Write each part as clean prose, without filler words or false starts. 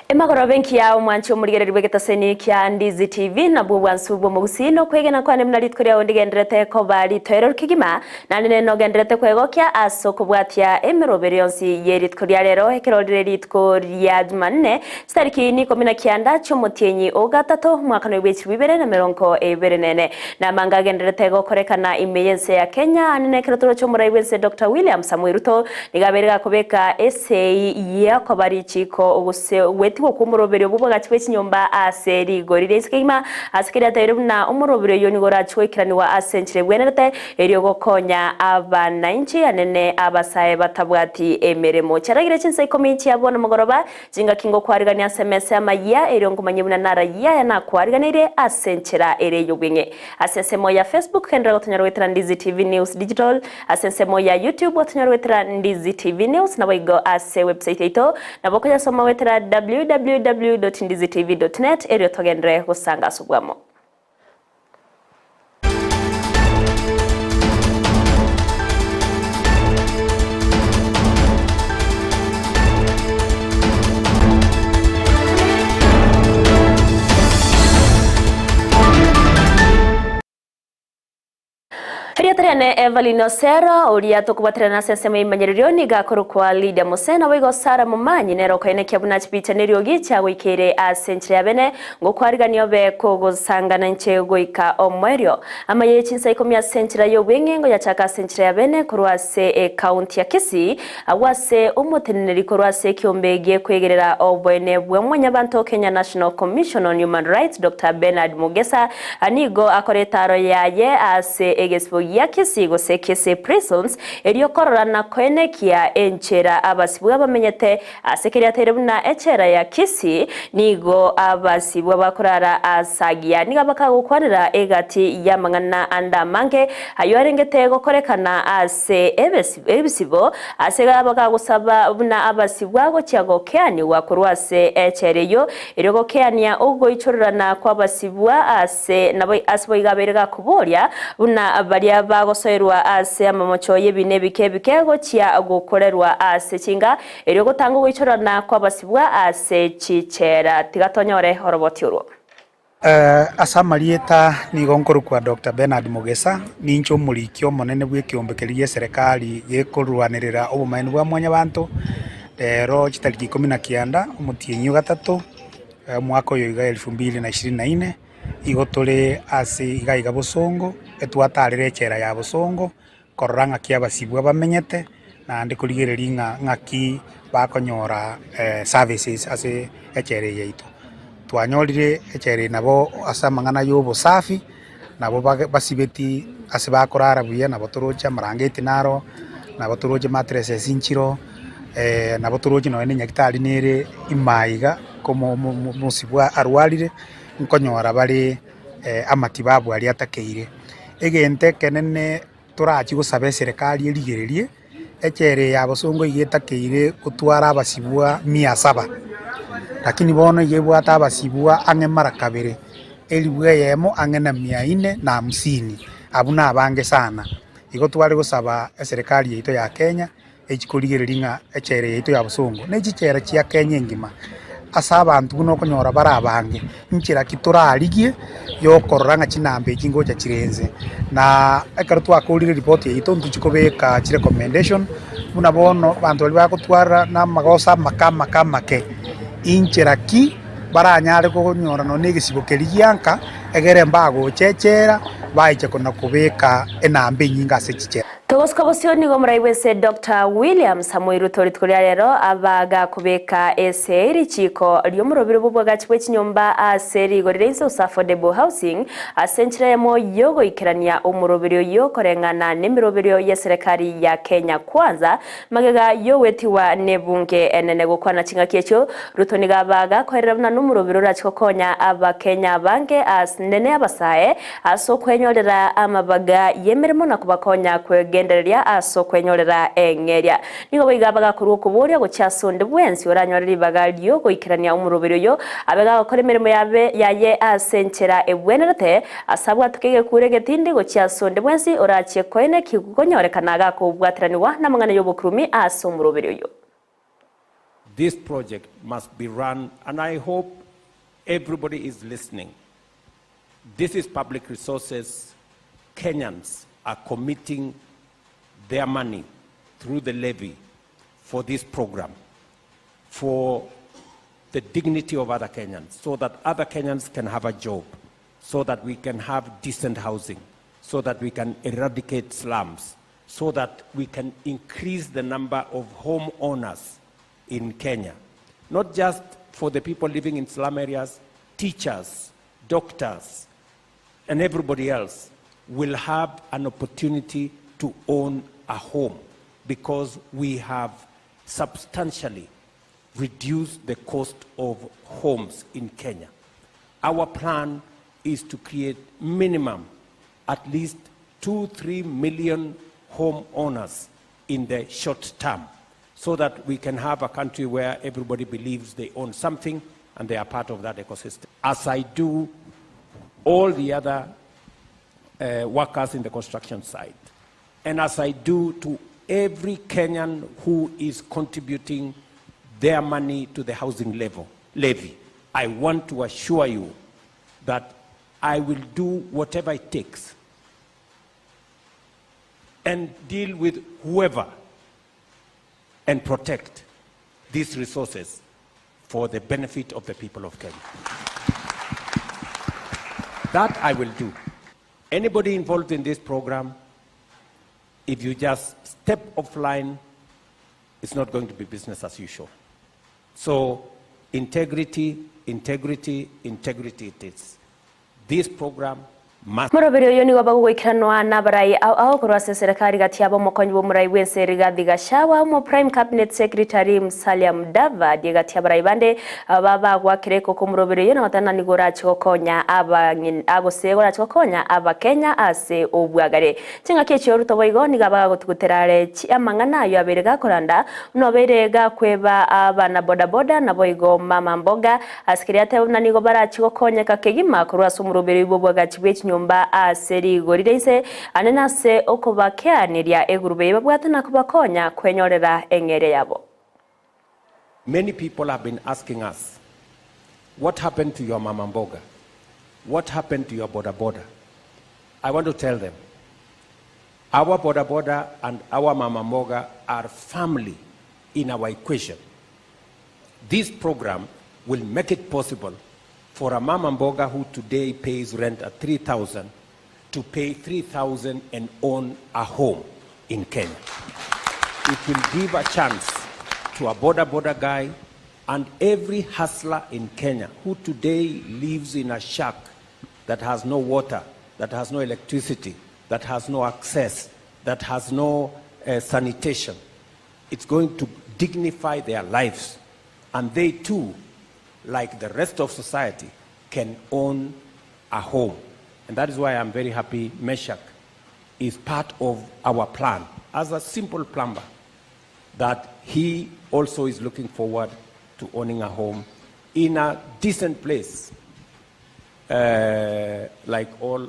Emagoroba enkiya omwanchi omorigereria bw'egetaseni kia Ndizi TV nabwo obwansu bw'omogusii na okwegena kwane buna rituko riao ndigenderete koba ritoereru kegima naende nere nogenderete kwegokia ase okobwatia emeroberi yonsi ye rituko ria rero ekero rire rituko ria Jumanne chitariki ni ikomi na kianda chi'omotienyi o gatato omwaka noi bwe 2024. Namanga agenderete gokorekana ime y'ense ya Kenya ande nekero toroche omorai bw'ense Doctor William Samoei Ruto nigo abeire gakobeka esei y'okoba richiiko gose ogwetigwa kw'omoroberio bw'obwagachi bwe chinyomba ase rigori ri'ense kegima ase keria atebirie buna omoroberio oyio nigo orachie goikeranigwa ase enchera ebwenerete erio gokonya abanainchi anene abasae batabwati emeremo. Chiaragire chinsa ikomi chia bono mogoroba Chingaki ngokwarigania ase emesa y'amayia, erio nkomanye buna narayia aya nakwariganeire ase enchera ere y'obweng'e. Ase ensemo ya Facebook genderera gotonyora goetera Ndizi TV News Digital, ase ensemo ya YouTube gotonyora goetera Ndizi TV News, naboigo ase website yaito nabo okoyasoma goetera www.ndizitv.net erio togenderere gosanga ase obwamo. Erieta riane Evelyn Osero, oria tokobwaterana ase ensemo y'ebimanyererio nigo akorokwa Lydia Mose, naboigo Sarah Momanyi nere okoenekia buna chipicha neriogi chiagoikeire ase enchera ya bene, ngokwarigania obe kogosangana inche goika omoerio. Amaya ye chinsa ikomi ase enchera y'obweng'e ngoyachaka ase enchera ya bene korwa ase ekaunti ya Kisii, agwo ase omoteneneri korwa ase ekiombe giekwegerera oboene bwa mwanyabanto Kenya National Commission on Human Rights Doctor Bernard Mugesa nigo akora etaaro yaye ase egesibo gia Kisii gose Kisii Prisons erio korora na koenekia enchera abasibwa bamenyete ase keria ateire buna echela ya Kisii nigo abasibwa bakorara ase agiya nigo bakagokwanera egati y'amang'ana ande amange ayio arengete gokorekana ase ebisibo ase bagagosaba buna abasibwa gochia gokeanigwa korwa ase echela eyio erio gokeania ogoichorerana kw'abasibwa ase nabo ase boigo abeire gakoboria buna baria bagosoerwa ase amamocho y'ebiina ebike ebike gochia gokorerwa ase chinga erio gotanga ogoichorerana kw'abasibwa ase chichela. Tiga tonyore oroboti orwo. Ase amarieta nigo nkorokwa Doctor Bernard Mugesa, ninche omoriki omonene bw'ekeombe keria gi'eserekari gekorwanerera obomaene bwa mwanyabanto, rero chitariki ikomi na kianda, omotienyi o gatato, omwaka oyo iga elfu mbili na ishirini na ine, igo tore ase iga iga bosongo, etwatarire echela ya bosongo, korora ng'aki abasibwa bamenyete, naende korigereria ng'a ng'aki bakonyora services ase echela eye yaito. Twanyorire echela eye nabo ase amang'ana ya obosafi, nabo basibeti ase bakorara buya, nabo toroche amarangeti naro, nabo toroche mattresses nchiroo, nabo toroche nonye na enyagitari nere ime iga, komo omosibwa arwarire, nkonyora bare amatibabu aria atakeire. Egento ekenene torachie gosaba eserekari erigererie, echela eye ya bosongo iga etakeire gotwara abasibwa mia saba, lakini bono iga ebwate abasibwa ang'e mara kabere, elifu eyemo ang'e na mia ine na hamsini, abwo nabange sana. Igo tware gosaba eserekari yaito ya Kenya, echi korigereria ng'a echela yaito ya bosongo ne chichela chia Kenya engima, ase abanto buna okonyora bare abange, nchera ki torarigie yokorora ng'a chinamba echi ngocha chire inse. Na ekero twakorire eripoti yaito ntochie kobeka chirecommendation, buna bono abanto baria bagotwara na amagoso amake amake amake, inchera ki baranyare konyora nonye na egesibo keria gianka, egere mbagocha echela, baiche kona kobeka enamba enyinge ase chichela. Togosika bosio nigo omorai bw'ense Doctor William Samoei Ruto rituko ria rero abagakobeka ese richiiko ri'omorobiro bw'obwagachi bwe chinyomba ase rigori ria inse gose affordable housing ase enchera eyemo y'ogoikerania omoroberio oyio koreng'ana nemeroberio y'eserekari ya Kenya Kwanza magega y'ogwetigwa n'ebunge enene gokwana chingaki echio Ruto nigo abagakoerera buna nomorobero orache gokonya abakenya abange as nene abasae Ase okwenyorera amabaga y'emeremo na kobakonya kwegendereria ase okwenyorera eng'eria. Nigo boigo bagakorwa okoboria gochia ase onde bwensi oranyore ribaga ri'ogoikerania omoroberi oyo, abe gagokora emeremo yabe yaye ase enchera ebwenerete, ase abwatoke egekuro egetindi gochia ase onde bwensi orachie koeneki konyorekana gakobwateranigwa namang'ana y'obokurumi ase omoroberi oyo. This project must be run, and I hope everybody is listening. This is public resources. Kenyans are committing their money through the levy for this program, for the dignity of other Kenyans, so that other Kenyans can have a job, so that we can have decent housing, so that we can eradicate slums, so that we can increase the number of homeowners in Kenya. Not just for the people living in slum areas, teachers, doctors, and everybody else will have an opportunity to own a home because we have substantially reduced the cost of homes in Kenya. Our plan is to create minimum at least 2-3 million homeowners in the short term so that we can have a country where everybody believes they own something and they are part of that ecosystem. As I do all the other workers in the construction site, and as I do to every Kenyan who is contributing their money to the housing levy, I want to assure you that I will do whatever it takes and deal with whoever and protect these resources for the benefit of the people of Kenya. That I will do. Anybody involved in this program, if you just step offline, it's not going to be business as usual. So integrity, integrity, integrity it is. This program must Murobiri uyu nigo bagugwikiranwa na barai au au korwa ase serikali gati yabo omokonyi bwa omorai bwa ense Rigathi Gachagua omo Prime Cabinet Secretary Musalia Mudavadi gati ya barai bande aba bagwakire koko murobiri uyu nagotana nigo orachi gokonya abang'in agose orachi gokonya abakenya ase obwagare ching'aki echio oruto boigo nigo abagotugutera chi amang'ana ayo abere gakoranda nobere gakweba abana bodaboda naboigo mama mboga asikiri atebuna nigo barachi gokonyeka kegima korwa ase omoroberi bwa obwagachi bwa echinyomba ase rigori ise ane nase okobakeaniria egurube babwate na kubakonya kwenyorera eng'ere yabo. Many people have been asking us, what happened to your mama mboga? What happened to your boda boda? I want to tell them, our boda boda and our mama mboga are family in our equation. This program will make it possible for a mama mboga who today pays rent at 3,000 to pay 3,000 and own a home in Kenya. It will give a chance to a boda boda guy and every hustler in Kenya who today lives in a shack that has no water, that has no electricity, that has no access, that has no sanitation. It's going to dignify their lives, and they too, like the rest of society, can own a home. And that is why I'm very happy Meshach is part of our plan as a simple plumber, that he also is looking forward to owning a home in a decent place, like all.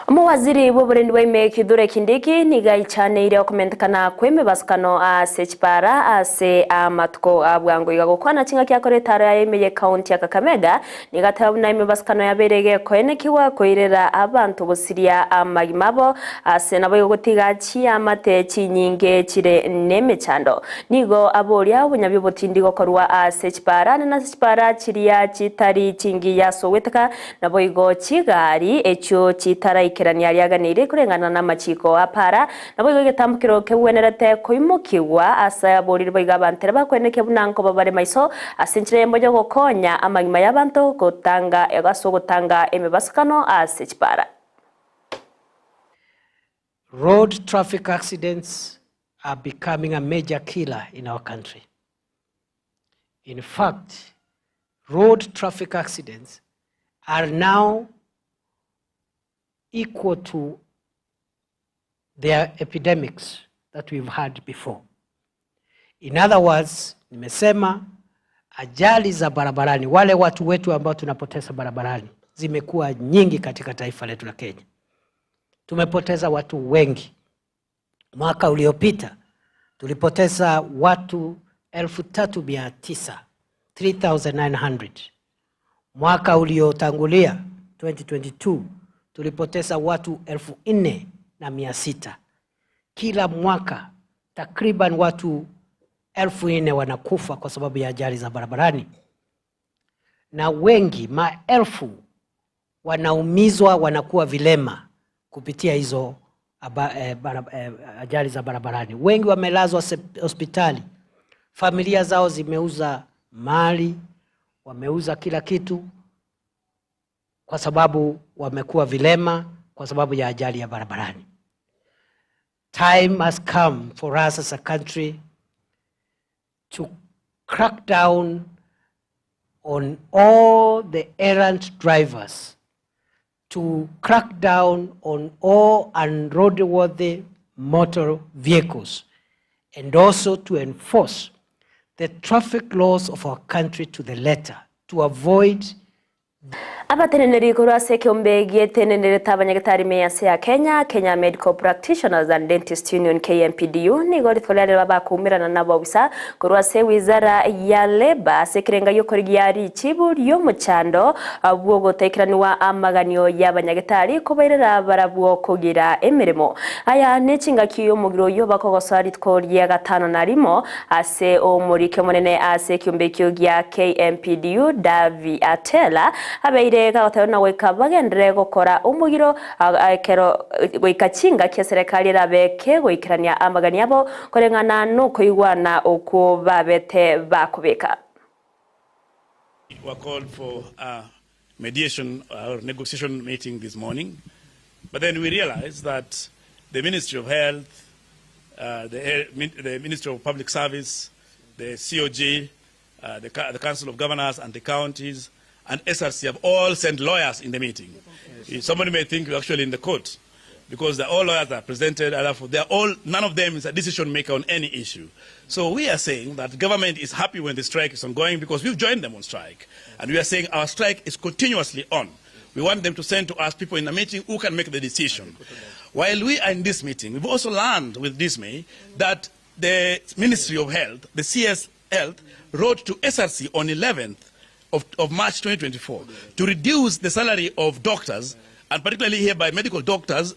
Omuwaziri bw'oburendi bwa Kithure Kindiki nigaichaneire okumentekana kw'emibasukano ase chipara ase amatuko abwango iga gokwana ching'aki akore etaro ya ime ye county ya Kakamega nigateba buna emibasukano yabere gekoenekiwa koirera abantu gosiria amagima abo ase nabo igotiga chiamate chinyinge chire n'emechando nigo aboria obonyabi obotindi gokorwa ase chipara ane nase chipara chiria chitari chingiya soweteka nabo igo chigari echio chitaraikera ariaganire kurengana na machiko apara nabo igo getambukiro kebwenerete koimokiwa ase aborire boiga abantere bakweneke bunanko babare maiso ase enchera embo yogokonya amagima y'abanto gotanga ase ogotanga emibasukano ase chipara. Road traffic accidents are becoming a major killer in our country. In fact, road traffic accidents are now equal to their epidemics that we've had before. In other words, nimesema ajali za barabarani, wale watu wetu ambao tunapoteza barabarani, zimekuwa nyingi katika taifa letu la Kenya. Tumepoteza watu wengi. Mwaka uliopita tulipoteza watu 3,900, 3,900. Mwaka uliotangulia 2022 tulipoteza watu 4,600. Kila mwaka takriban watu 4,000 wanakufa kwa sababu ya ajali za barabarani, na wengi maelfu wanaumizwa, wanakuwa vilema kupitia hizo ajali za barabarani. Wengi wamelazwa hospitali, familia zao zimeuza mali, wameuza kila kitu kwa sababu wamekuwa vilema kwa sababu ya ajali ya barabarani. Time has come for us as a country to crack down on all the errant drivers, to crack down on all unroadworthy motor vehicles, and also to enforce the traffic laws of our country to the letter, to avoid Abateneneri igoro ase ekeombe gietenenerete abanyagitari meyase ya Kenya, Kenya Medical Practitioners and Dentist Union KMPDU, nigo rituko riarero bakuumirana na abobisa korwa ase wizara ya Labour ase ekerenga giokorigia richibu riomochando bwogotekeraniwa amaganio ya abanyagitari kobairera barabwo kogira emeremo. Aya ne chingaki y'omogiro oyo bakogosoa rituko ria gatano na rimo ase omorike omonene ase ekeombe ekio gia KMPDU Davi Atela abeire gagotebwa na goika bagendere gokora omogiro ekero goika chinga kia serikali erabeke goikerania amagani abo koreng'ana nokoigwana okwo babete bakobeka. Were called for a mediation or negotiation meeting this morning. But then we realized that the Ministry of Health, the Ministry of Public Service, the COG, the Council of Governors and the counties, and SRC have all sent lawyers in the meeting. Yes. Somebody may think we're actually in the court, because they're all lawyers that are presented, and therefore they're all, none of them is a decision maker on any issue. So we are saying that government is happy when the strike is ongoing because we've joined them on strike. And we are saying our strike is continuously on. We want them to send to us people in a meeting who can make the decision. While we are in this meeting, we've also learned with dismay that the Ministry of Health, the CS Health, wrote to SRC on 11th of March 2024 to reduce the salary of doctors, and particularly here by medical doctors,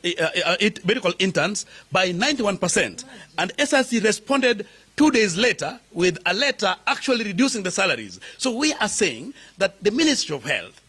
medical interns, by 91%. And SRC responded 2 days later with a letter actually reducing the salaries. So we are saying that the Ministry of Health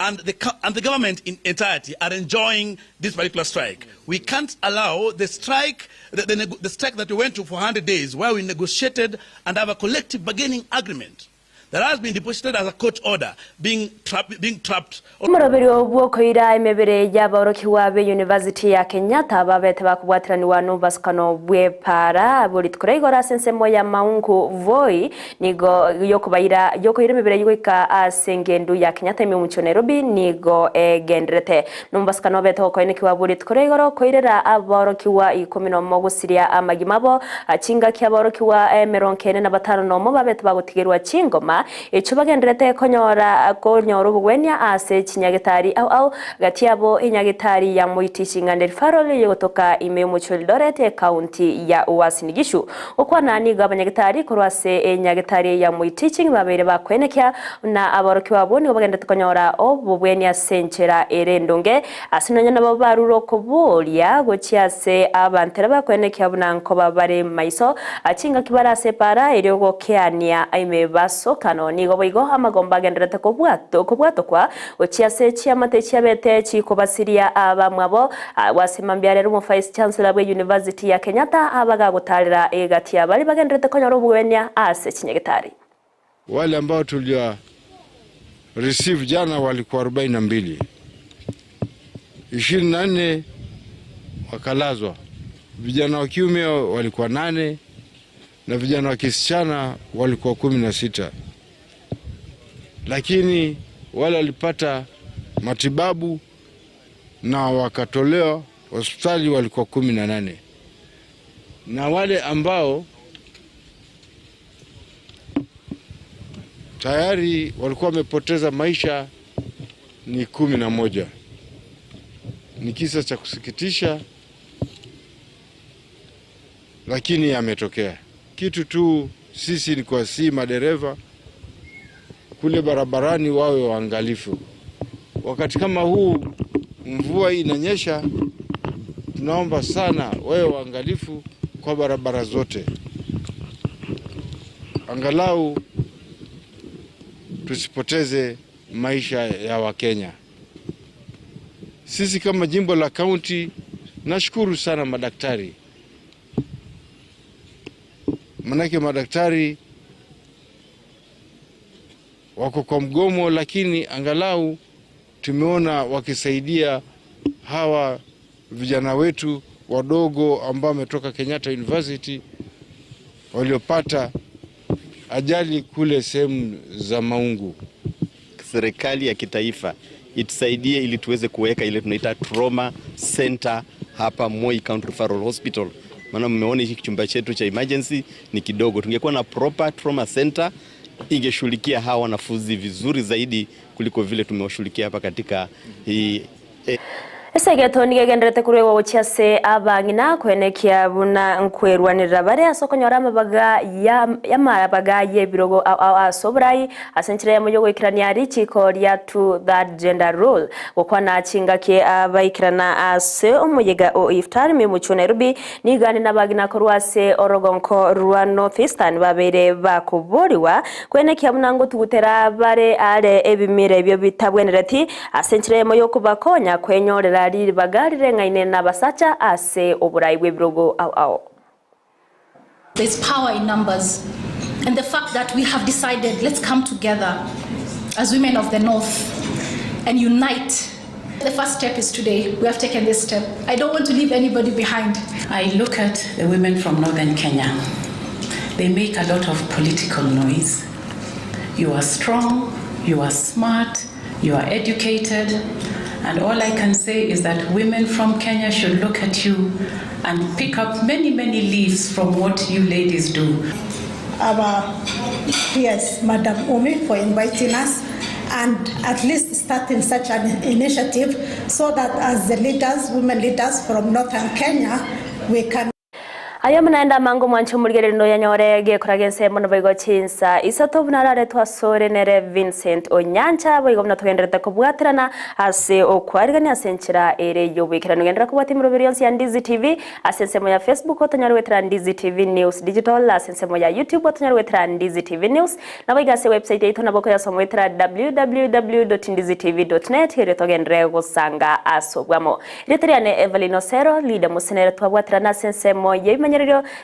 and the government in entirety are enjoying this particular strike. We can't allow the strike, the strike that we went to for 100 days, where we negotiated and have a collective bargaining agreement that has been deposited as a court order, being trapped. Omoroberi bwokoira emebere y'abaorokiwa be University ya Kenyatta babete bakubwatiraniwa n'obubasukano bw'epara buri tukora igoro ase ensemo ya Maungu Voi nigo yokobaira yokoira emebere yogoika ase engendu ya Kenyatta ime omuchie Nairobi nigo egenderete n'omubasukano obete gokoenekiwa buri tukora igoro koirera abaorokiwa 11 gosiria amagima abo chingaki abaorokiwa 45 babete bagotigerwa chingoma echo bagenderete konyora konyora obogwenia ase chinyagitari au au gati abo enyagitari ya Moi Teaching and Referral yogotoka ime omuchie Eldoret county ya Uasin Gishu okwana nigo abanyagitari korwa ase enyagitari ya Moi Teaching babeire bakwenekia na abaorokiwa abo nigo bagenderete konyora obobwenia ase enchera ere endonge ase nonya nabo barure okoboria gochia ase abantera bakwenekia buna nkoba bare maiso achingaki bare ase para ere ogokeania ime baso kano nigo boigo amagomba agenderete kobwatokwa gochia ase chiamate chiabete chikobasiria abamwabo wasimambia rero omo Vice Chancellor bwe University ya Kenyatta abagagotarera egati abari bagenderete konyora obogwenia ase chinyagitari. Wale ambao tulia receive jana walikuwa 42, 24 wakalazwa. Vijana wa kiume walikuwa 8 na vijana wa kisichana walikuwa 16. Lakini wale walipata matibabu na wakatolewa hospitali walikuwa 18. Na wale ambao tayari walikuwa wamepoteza maisha ni 11. Ni kisa cha kusikitisha, lakini yametokea. Kitu tu Sisi ni kuwasihi madereva kule barabarani wawe waangalifu. Wakati kama huu mvua inanyesha, tunaomba sana wawe waangalifu kwa barabara zote, angalau tusipoteze maisha ya Wakenya. Sisi kama jimbo la kaunti, nashukuru sana madaktari, manake madaktari wako kwa mgomo, lakini angalau tumeona wakisaidia hawa vijana wetu wadogo ambao wametoka Kenyatta University waliopata ajali kule sehemu za Maungu. Serikali ya kitaifa itusaidie ili tuweze kuweka ile tunaita trauma center hapa Moi County Referral Hospital, maana mmeona hiki chumba chetu cha emergency ni kidogo. Tungekuwa na proper trauma center ingeshughulikia hawa wanafunzi vizuri zaidi kuliko vile tumewashughulikia hapa katika hii Esegeto nigegenderete kurwegwa gochia ase abang'ina kwenekia buna nkwerwanirira bare ase okonyora amabaga ya amabaga ya ebirogo ase oborai ase enchera yamo ya ogoikerania richiko ria two third gender rule gokwana chingaki abaikirana ase omoyega o iftar mimuchu Nairobi nigane nabagina korwa ase orogonko rwa North Eastern babeire bakoboriwa kwenekia buna ngotugutera bare are ebimira ebio bitabwenereti ase enchera yamo ya okobakonya kwenyorera ribaga rireng'aine na abasacha ase oborai bwa ebirogo ao ao. There's power in numbers. And the fact that we have decided let's come together as women of the North and unite. The first step is today. We have taken this step. I don't want to leave anybody behind. I look at the women from northern Kenya. They make a lot of political noise. You are strong, you are smart, you are educated, and all I can say is that women from Kenya should look at you and pick up many, many leaves from what you ladies do. Our PS, Madam Umi, for inviting us and at least starting such an initiative so that as the leaders, women leaders from northern Kenya, we can Ayo mnaenda mango mwancho murigerero yanyore gekoraga ensemo naboigo chinsa isato buna araretwa asore nere Vincent Onyancha boigo buna tugenderete kobwaterana ase okwarigania ase enchera ere yoboikeranu gendera kobwatia emeroberi yonsi ya Ndizi TV ase ensemo ya Facebook otonyare gwetera Ndizi TV News Digital ase ensemo ya YouTube otonyare gwetera Ndizi TV News naboigo ase website yaito nabo okoyasoma gwetera www.ndizitv.net ere togenderere gosanga ase obwamo. Rieta riane Evelyn Osero leader mosenere twabwaterana ase ensemo ya ebimanyererio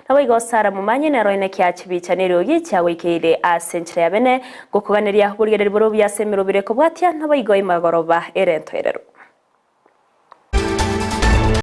naboigo Sara Momanyi nero ene kia chibicha neriogi chiagoikeire ase enchera ya bene gokoganeria borigereri boro buya ase emerobere kobwatia naboigo emagoroba ere entoerero.